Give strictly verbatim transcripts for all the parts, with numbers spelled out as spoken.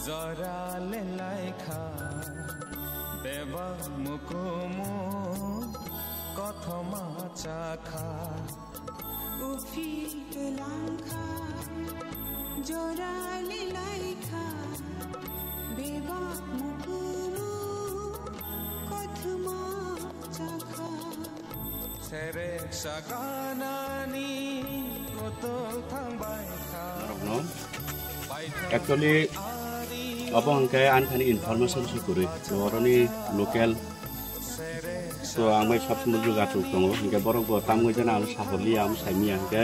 Jora le laikha, bebak mukumu kothoma chakha. Uphit langkha, jora le laikha, bebak mukumu kothoma chakha. Serek saganani kotol thangbai kha. Norokno. Actually, obo hwnkhe ani thani information se kwrwi. To oroni local, to ang bai sab somoi jogajog tongo. Hwnkhe borok bo tamwi jana ang sahorliya, ang saimiya hwnkhe.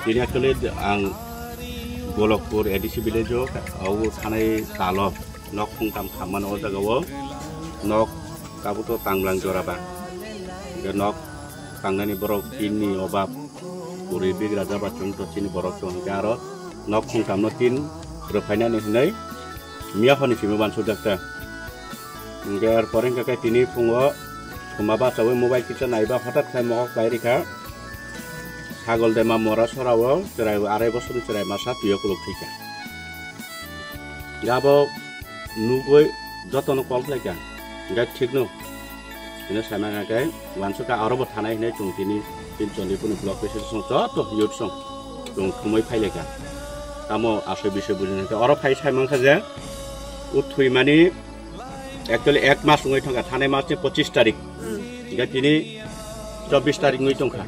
Tini actually ang Golokpur A D C village o, o thanai talo nok khungtam khammani o jaga o nok tabuk to tanglang jora ba. Hwnkhe nok tangnani borok tin ni obab, kwrwi bigra jaba chwng to chini borok chwng hwnkhe aro nok khungtam no tin rwphainani hinwi miya hor ni simi uansukjak ta. Hwnkhe er pore hwnkhe khe tini phungo thuma bachaui mobile kisa naiba hothat khe mokol khlai rikha. Sagol dema mora sorao chwrai arai bosorni chwrai masa twiyo kuluk thwikha. Hwnkhe abo nugui jotono call khlaikha. Hwnkhe thikno hino saimang khe uansukha aro bo thanai hinwi chwng tini tin chondipurni block president song joto youth song chwng thumui phailaikha. Tamo asoi bisoi bujinai khe oro phai saimangkha je o thwimani actually ek mas wngwi thangkha, thanai masni pochis tarik. Hwnkhe tini chobbish tarik wngwi tongkha.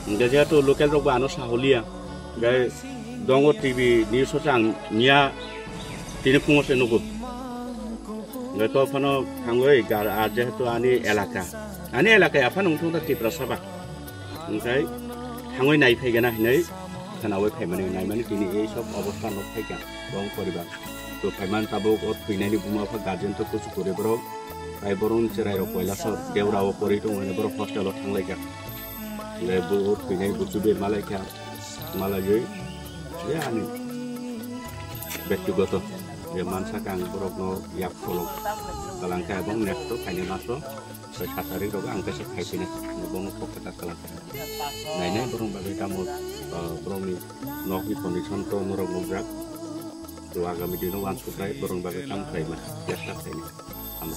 Hwnkhe jehetu local rokbo ano saholiya, hwnkhe dongo T V news o se ang miya tini phungo se nugo. Hwnkhe to phano thangwi gar, ar jehetu ani elaka, ani elaka ya phano wngthung da Tiprasa ba. Hwnkhe thangwi nai phaigana hinwi khwnawi phaimani, naimani tini ei sob obostha nuk phaikha bong poribar. To phaiman tabuk o thwinani buma pha guardian to kuchuk kwrwi borok. Tai borokni chwrairok koilaso deurao kwrwi tongo hinwi borok hostel o thanglaikha. Hwnkhe bo o thwinai buchubwi malaikha, malaiwi je ani bektigoto je mansa khe ang borokno yak pholok kwlangkha ebong next o phainai maso. Soi sat tarik rogo ang kaisa phai phina bono kok kwtal kalang. Nai nai borok bagwi tamo, ah, borokni nokni condition to norok nukjak. To agami dino uansuknai borok bagwi tamo khlai ma chesta khlainai. Tamo.